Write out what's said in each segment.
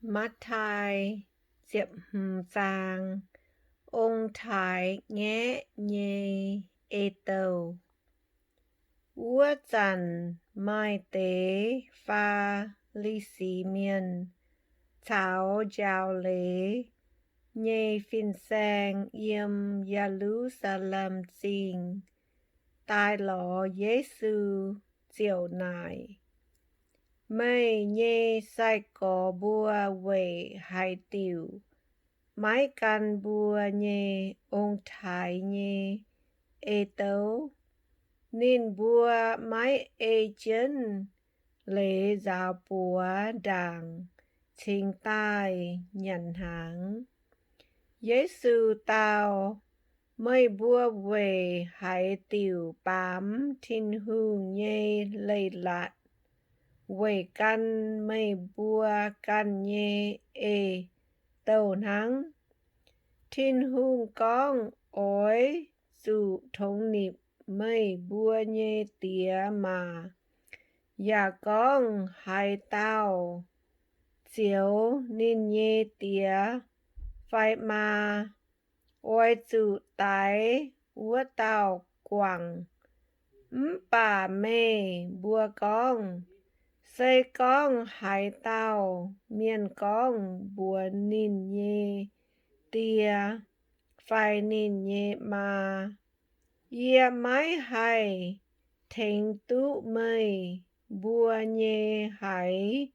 Matv^taai ziepc hmz zaang. Ong-taaix ngaeqv nyei ei-douh. Wuov zanc maaih deix Faa^li^si Mienh caux njaaux leiz nyei fin-saeng yiem Ye^lu^saa^lem Zingh daaih lorz Yesu ziouc naaic, Meih nyei sai-gorx mbuo weic haaix diuc maiv gan mbuo nyei ong-taaix nyei ei-douh? Ninh mbuo maiv ei jienv leiz nzaaux buoz ndaangc cingx daaih nyanc hnaangx. Yesu dau, Meih mbuo weic haaix diuc baamz Tin-Hungh nyei leiz-latc? Weic gan meih mbuo ganh nyei ei-douh hnangv. Tin-Hungh gorngv, Oix zuqc tongx nipc meih mbuo nyei diex maac, yaac gorngv, Haaix dauh zioux ninh nyei diex fai maa, oix zuqc daix wuov dauh guangc. Mv baac meih mbuo gorngv, Se gorngv haaix dauh mienh gorngv mbuox ninh nyei die fai ninh nyei maa, Yie maiv haih tengx duqv meih mbuo nyei haaix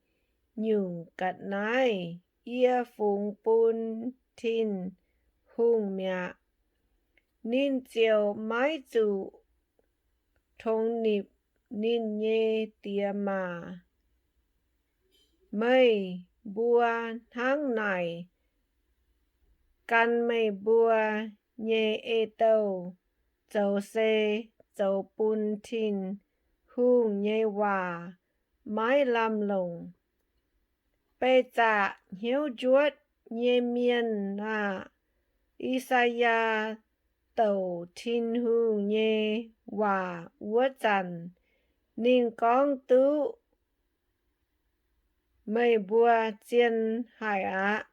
nyungc ga'naaiv, yie fungx bun Tin-Hungh mi'aqv, ninh ziouc maiv zuqc tongx nipc ninh nyei diex maac. Meih mbuo hnangv naaic gan meih mbuo nyei ei-douh zoux se zoux bun Tin-Hungh nyei waac maiv lamh longc. Beih zaqc hnyouv njuotv nyei mienh aah! I^saa^yaa douc Tin-Hungh nyei waac wuov zanc, ninh gorngv duqv meih mbuo zien haic aqv.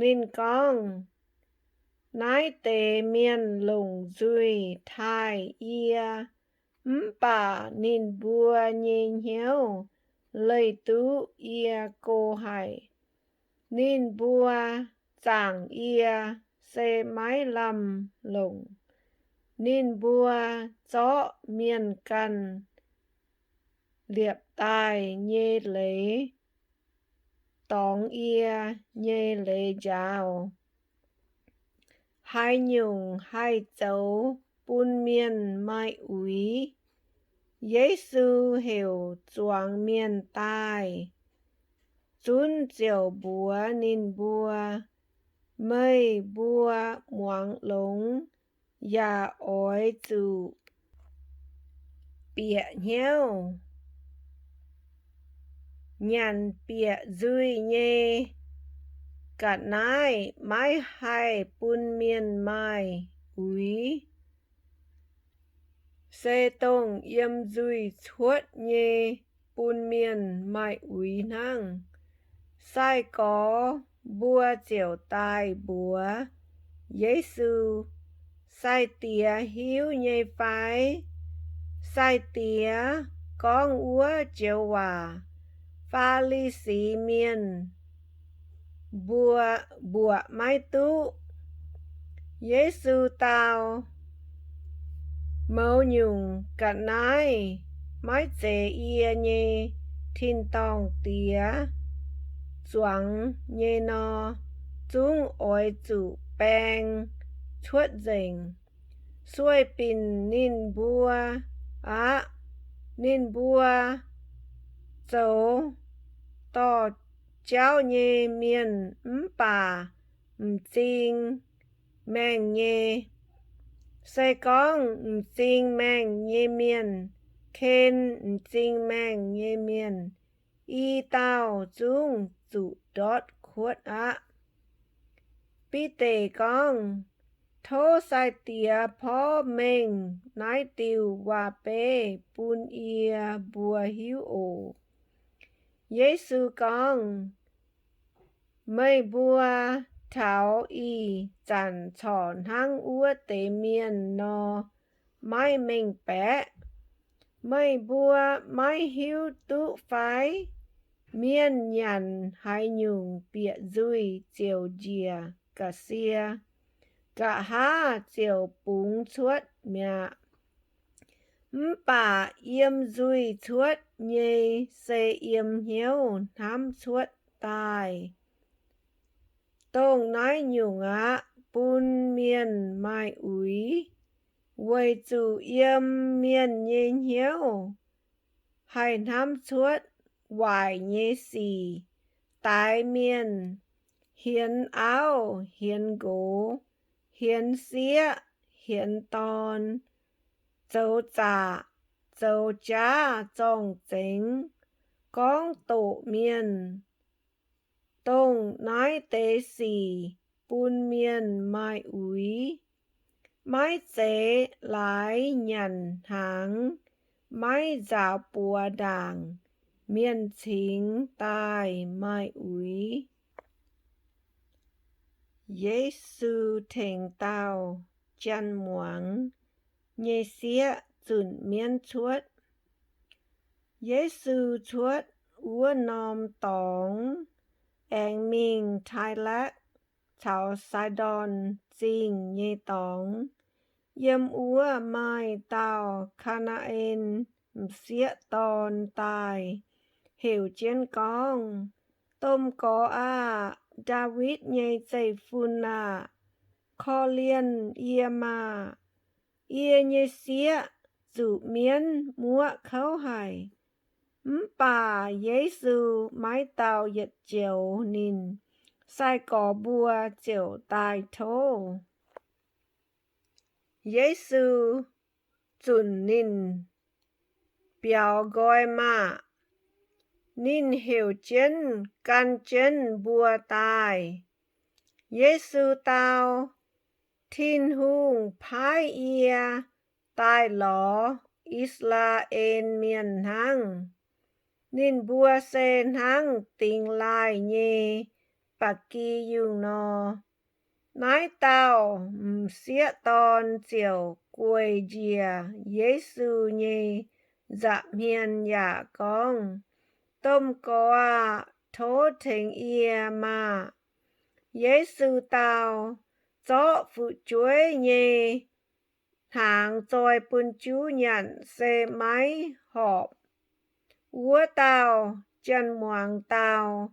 Ninh gorngv, Naaiv deix mienh longc nzuih taaih yie, mv baac ninh mbuo nyei hnyouv leih duqv yie go haic. Ninh mbuo zaangc yie se maiv lamh longc. Ninh mbuo zorqv mienh ganh liepc daaih nyei leiz dorngx yie nyei leiz njaaux. Haaix nyungc haih zoux bun mienh maaih uix? Yesu heuc zuangx mienh daaih, zunv ziouc mbuox ninh mbuo, Meih mbuo muangx longx yaac oix zuqc bieqc hnyouv. Nyanc bieqc nzuih nyei ga'naaiv maiv haih bun mienh maaih uix. Se dongh yiem nzuih cuotv nyei bun mienh maaih uix hnangv. Sai-gorx mbuo ziouc daaih mbuox Yesu, Sai-Diex hiuv nyei fai? Sai-Diex gorngv wuov joux waac Faa^li^si Mienh mbuo mbuoqc maiv duqv. Yesu dau, Mouz nyungc ga'naaiv maiv zeiz yie nyei. Tin-dorngh Diex zuangx nyei nor, zungv oix zuqc baeng cuotv nzengc. Sueih binc ninh mbuo aqv. Ninh mbuo zoux dorh jauv nyei mienh mv baac m'zing maengh nyei. Se gorngv m'zing maengh nyei mienh ken m'zing maengh nyei mienh, i dauh zungv zuqc ndortv kuotv aqv. Bide gorngv, Tov Sai-Diex porv mengh naaiv diuh waac-beiv bun yie mbuo hiuv oc. Yesu gorngv, Meih mbuo taux ih zanc corc hnangv wuov deix mienh nor, maiv mengh baeqv. Meih mbuo maiv hiuv duqv fai? Mienh nyanc haaix nyungc bieqc nzuih ziouc njiec ga'sie, nqa'haav ziouc bungx cuotv mi'aqv. Mv baac yiem nzuih cuotv nyei se yiem hnyouv hnamv cuotv daaih. Dongh naaiv nyungc aqv bun mienh maaih uix, weic zuqc yiem mienh nyei hnyouv haih hnamv cuotv waaic nyei sic, daix mienh, hienx auv, hienx nqox, hienx sieqv, hienx dorn, zoux zaqc, zoux jaav zorng-zengx, gorngv doqc mienh. Dongh naaiv deix sic bun mienh maaih uix. Maiv zeiz laaix nyanc hnaangx, maiv nzaaux buoz ndaangc, mienh cingx daaih maaih uix. Yesu tengx dauh janx-muangz nyei sieqv zunc mienv cuotv. Yesu cuotv wuov norm dorngx aengx mingh Taaix^lakv caux Sai^ndorn Zingh nyei dorngx. Yiem wuov maaih dauh Kaa^naa^en m'sieqv dorn daaih, heuc jienv gorngv, Domh Gorx aah! Ndaawitv nyei Zeiv-Fun aah! Korv-lienh yie maah! Yie nyei sieqv zuqc mienv muoqv kouv haic. Mv baac Yesu maiv dau yietc joux ninh. Sai-gorx mbuo ziouc daaih tov. Yesu zunc ninh biaux nqoi maah! Ninh heuc jienv gan jienv mbuo daaih. Yesu dau, Tin-Hungh paaiv yie daaih lorz I^saa^laa^en Mienh hnangv. Ninh mbuo se hnangv dingx laaih nyei ba'gi yungh nor. Naaiv dauh m'sieqv dorn ziouc gueic njiec Yesu nyei nza'hmien yaac gorngv, Domh Gorx aah! Tov tengx yie maah! Yesu dau, Zorqv fu'jueiv nyei hnaangx zoi bun juv nyanc se maiv horpc. Wuov dauh janx-muangz dau,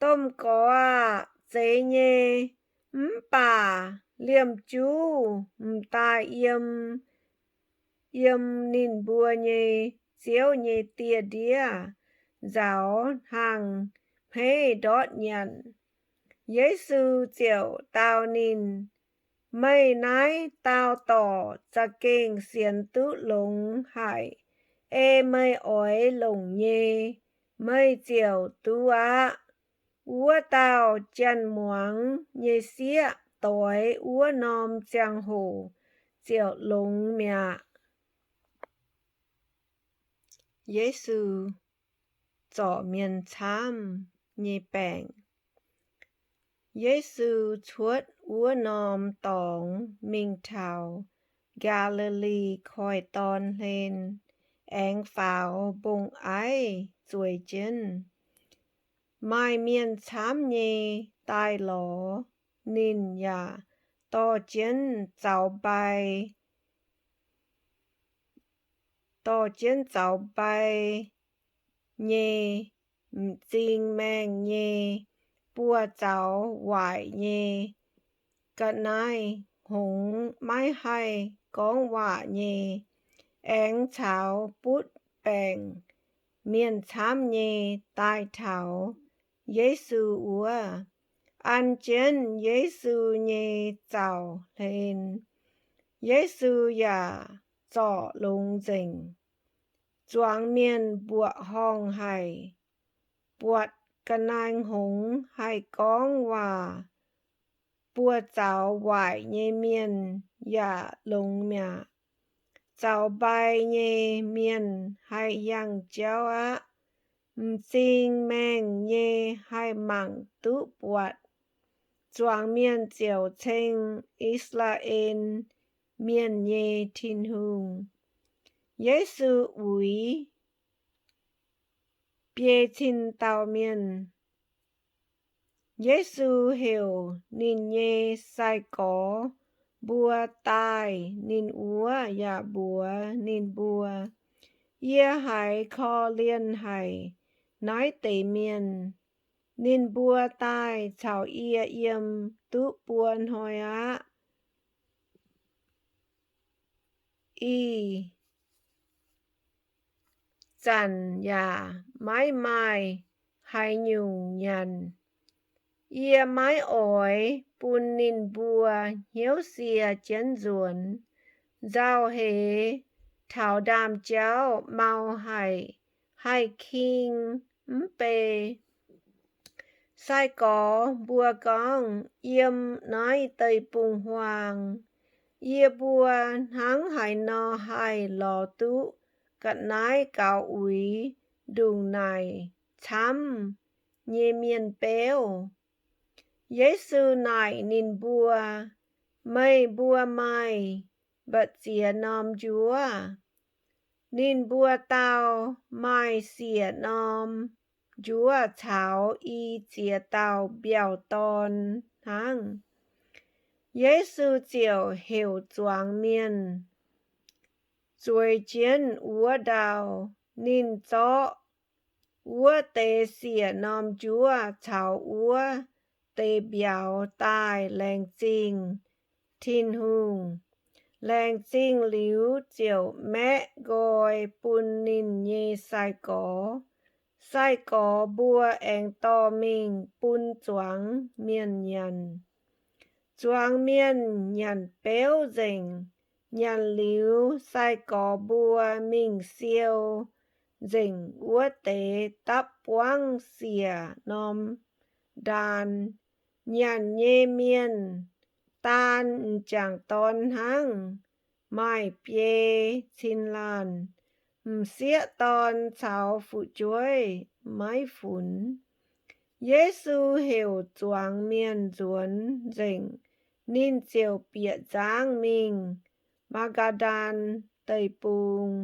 Domh Gorx aah! Zeiz nyei. Mv baac liemh juv m'daaih yiem, yiem ninh mbuo nyei ziouv nyei dieh ndiev nzaaux hnaangx-hmeiv ndortv nyanc. Yesu ziouc dau ninh, Meih naaiv daauh dorc za'gengh sienx duqv longx haic. Ei meih oix longc nyei, meih ziouc duqv aqv. Wuov dauh janx-muangz nyei sieqv doix wuov norm ziangh hoc ziouc longx mi'aqv. Yesu Zorc Mienh Camv Nyei Baengc. Yesu cuotv wuov norm dorngx mingh taux Gaa^li^li Koiv-Dorn Hlen, aengx faaux mbong-aiv zueiz jienv. Maaih mienh camv nyei daaih lorz ninh yaac dorh jienv zaux mbai, dorh jienv zaux mbai nyei, m'zing maengh nyei, buoz-zaux waaic nyei, ga'naaiv-hngongx maiv haih gorngv waac nyei, aengx caux butv baengc mienh camv nyei daaih taux Yesu wuov, an jienv Yesu nyei zaux hlen. Yesu yaac zorc longx nzengc. Zuangx mienh mbuoqc horngh haic, buatc ga'naaiv-hngongx haih gorngv waac, buoz-zaux waaic nyei mienh yaac longx mi'aqv. Zaux mbai nyei mienh haih yangh jauv aqv. m'zing maengh nyei haih mangc duqv buatc. Zuangx mienh ziouc ceng I^saa^laa^en Mienh nyei Tin-Hungh. Yesu Uix Biei Cin-Dauh Mienh. Yesu heuc ninh nyei sai-gorx mbuo daaih ninh wuov yaac mbuox ninh mbuo, Yie haiz korv-lienh haic naaiv deix mienh. Ninh mbuo daaih caux yie yiem duqv buo hnoi aqv. Ih zanc yaac maiv maaih haaix nyungc nyanc. Yie maiv oix bun ninh mbuo hnyouv sie jienv nzuonx. Nzauh heix taux ndaamv-jauv mau haic, haih king mv bei. Sai-gorx mbuo gorngv, Yiem naaiv deic-bung-huaang, yie mbuo hnangv haaix nor haih lorz duqv ga'naaiv gaux uix ndongc naaic camv nyei mienh beuv? Yesu naaic ninh mbuo, Meih mbuo maaih mba'ziex norm njuov? Ninh mbuo dau, Maaih siec norm njuov caux i ziex dauh mbiauh dorn hnangv. Yesu ziouc heuc zuangx mienh zueiz jienv wuov ndau. Ninh zorqv wuov deix siec norm njuov caux wuov deix mbiauz daaih laengz zingh Tin-Hungh. Laengz zingh liuz ziouc maeqv nqoi bun ninh nyei sai-gorx. Sai-gorx mbuo aengx dorh mingh bun zuangx mienh nyanc. Zuangx mienh nyanc beuv nzengc. Nyanc liuz, sai-gorx mbuo mingh siou nzengc wuov deix dapv buangv siec norm ndaan. Nyanc nyei mienh daan m'jangc dorn hnangv, maaih biei cin laanh. M'sieqv dorn caux fu'jueiv maiv funx. Yesu heuc zuangx mienh nzuonx nzengc, ninh ziouc bieqc nzangv mingh Maa^gaa^ndan Deic-Bung.